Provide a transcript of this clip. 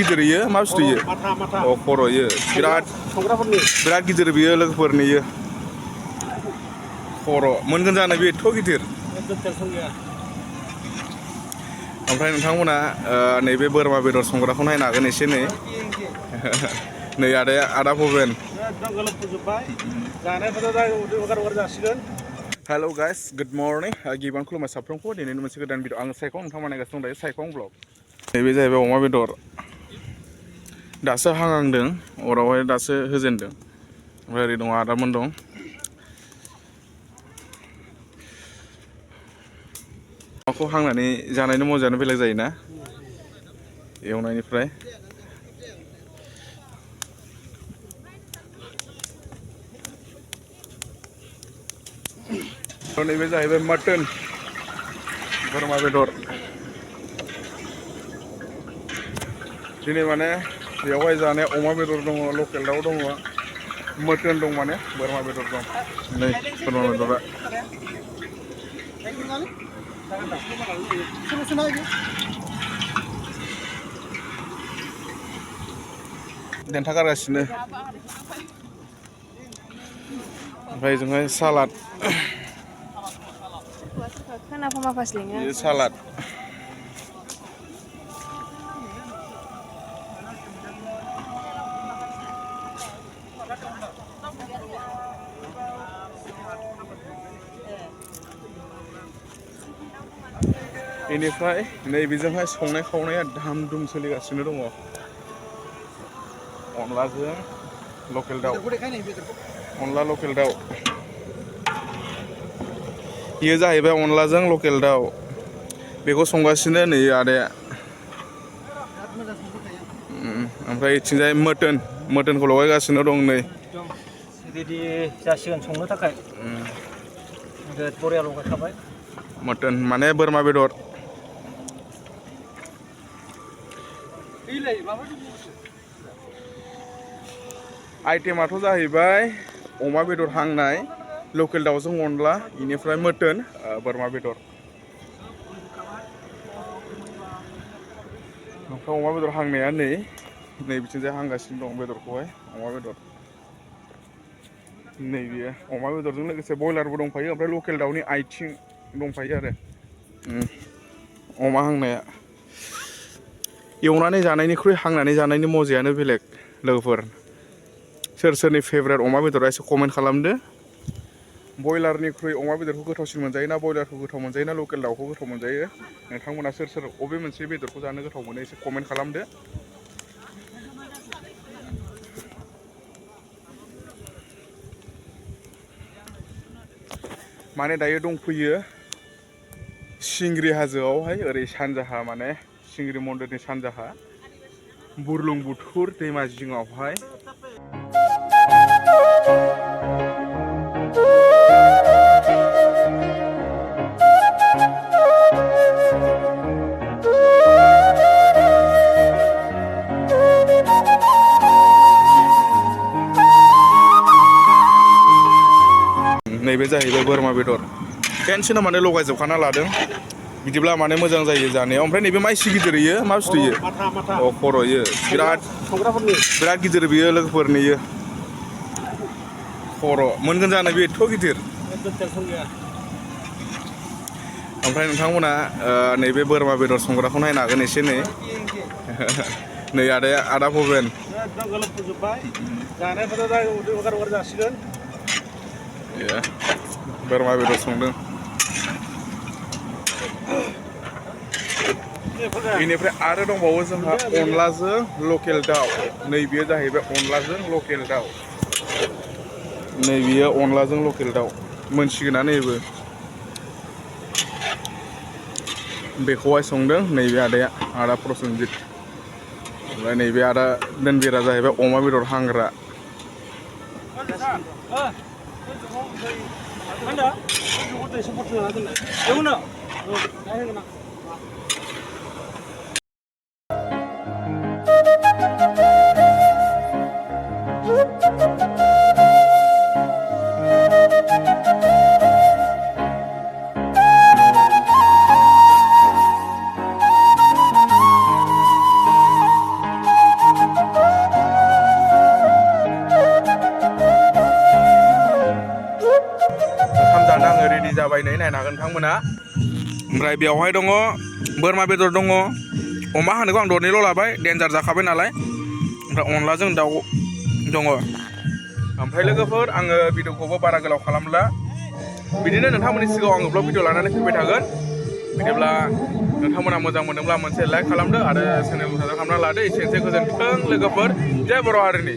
गिदिर इयो मा बुस्थु इयो अ खर' इयो बिराद गिदिर बियो लोगोफोरनि इयो खर' मोनगोन जानो बे एथ' गिदिर ओमफ्राय नोंथांमोना नैबे बोरमा बेदर संग्राखौ नायनो हागोन एसे नै आदा भबेन हेल' गाइस गुड मर्निं गिबियावनो खुलुमबाय साफ्रोमखौ दिनैनि मोनसे गोदान भिडिअ आं साइखं नोंथांमोना नायगासिनो दं दायो साइखं ब्लग नैबे जाहैबाय अमा बेदर दासो हांहांदों अरावहाय दासो होजेनदों ओमफ्राय ओरै दं आदामोन दं अमाखौ हांनानै जानायनि मजायानो बेलेग जायोना एवनायनिफ्राय नैबे जाहैबाय मटन बोरमा बेदर दिनै माने बेवहाय जानाय अमा बेदर दङ लकेल दाउ दङ मटन दं माने बोरमा बेदर दं नै बोरमा बेदरा देन्था गारगासिनो ओमफ्राय जोंहाय सालाद बेयो सालाद बेनिफ्राय नैबेजोंहाय संनाय खावनाया धाम धुम सोलिगासिनो दङ अनलाजों लकेल दाउ अनला लकेल दाउ बेयो जाहैबाय अनलाजों लकेल दाउ बेखौ संगासिनो नै आदाया ओमफ्राय इथिंजाय मटनखौ लगायगासिनो दं नै रेडि जासिगोन संनो थाखाय बरिया लगायखाबाय मटन माने बोरमा बेदर आइटेमाथ' जाहैबाय अमा बेदर हांनाय लकेल दाउजों अनला बेनिफ्राय मटन बोरमा बेदर ओमफ्राय अमा बेदर हांनाया नै बिथिंजाय हांगासिनो दं बेदरखौहाय अमा बेदर नै बियो अमा बेदरजों लोगोसे बयलारबो दंफायो ओमफ्राय लकेल दाउनि आथिं दंफायो आरो अमा हांनाया एवनानै जानायनिख्रुइ हांनानै जानायनि मजायानो बेलेग लोगोफोर सोर सोरनि फेभरेट अमा बेदरा एसे कमेन्ट खालामदो बयलारनिख्रुइ अमा बेदरखौ गोथावसिन मोनजायो ना बयलारखौ गोथाव मोनजायो ना लकेल दाउखौ गोथाव मोनजायो नोंथांमोना सोर सोर अबे मोनसे बेदरखौ जानो गोथाव मोनो एसे कमेन्ट खालामदो माने दायो दंफैयो सिंग्रि हाजोआवहाय ओरै सानजाहा माने सिंग्रि मन्दिरनि सानजाहा बुरलुंबुथुर दैमा जिङावहाय नैबे जाहैबाय बोरमा बेदर खेनसेनो माने लगायजोबखाना लादों बिदिब्ला माने मोजां जायो जानायाव ओमफ्राय नैबे माइसि गिदिर इयो मा बुस्थु इयो अ खर' इयो बिराद गिदिर बियो लोगोफोरनि इयो खर' मोनगोन जानो बे एथ' गिदिर ओमफ्राय नोंथांमोना नैबे बोरमा बेदर संग्राखौ नायनो हागोन एसे नै आदा भबेन बोरमा बेदर संदों बेनिफ्राय आरो दंबावो जोंहा अनलाजों लकेल दाउ नैबेयो जाहैबाय अनलाजों लकेल दाउ नैबेयो अनलाजों लकेल दाउ मोनसिगोनानो बेबो बेखौहाय संदों नैबे आदा प्रसेनजित ओमफ्राय नैबे आदा दोनबिरा जाहैबाय अमा बेदर हांग्रा रेडि जाबाय नै नायनो हागोन नोंथांमोना ओमफ्राय बेवहाय दङ बोरमा बेदर दङ अमा हानोखौ आं दरनैल' लाबाय डेन्जार जाखाबाय नालाय ओमफ्राय अनलाजों दाउ दङ ओमफ्राय लोगोफोर आङो भिडिअखौबो बारा गोलाव खालामला बिदिनो नोंथांमोननि सिगाङाव आङो ब्लग भिडिअ लानानै फैबाय थागोन बिदिब्ला नोंथांमोना मोजां मोनोब्ला मोनसे लाइक खालामदो आरो चेनेलखौ साबस्क्राइब खालामना लादो एसेनोसै गोजोन्थों लोगोफोर जय बर' हारिनि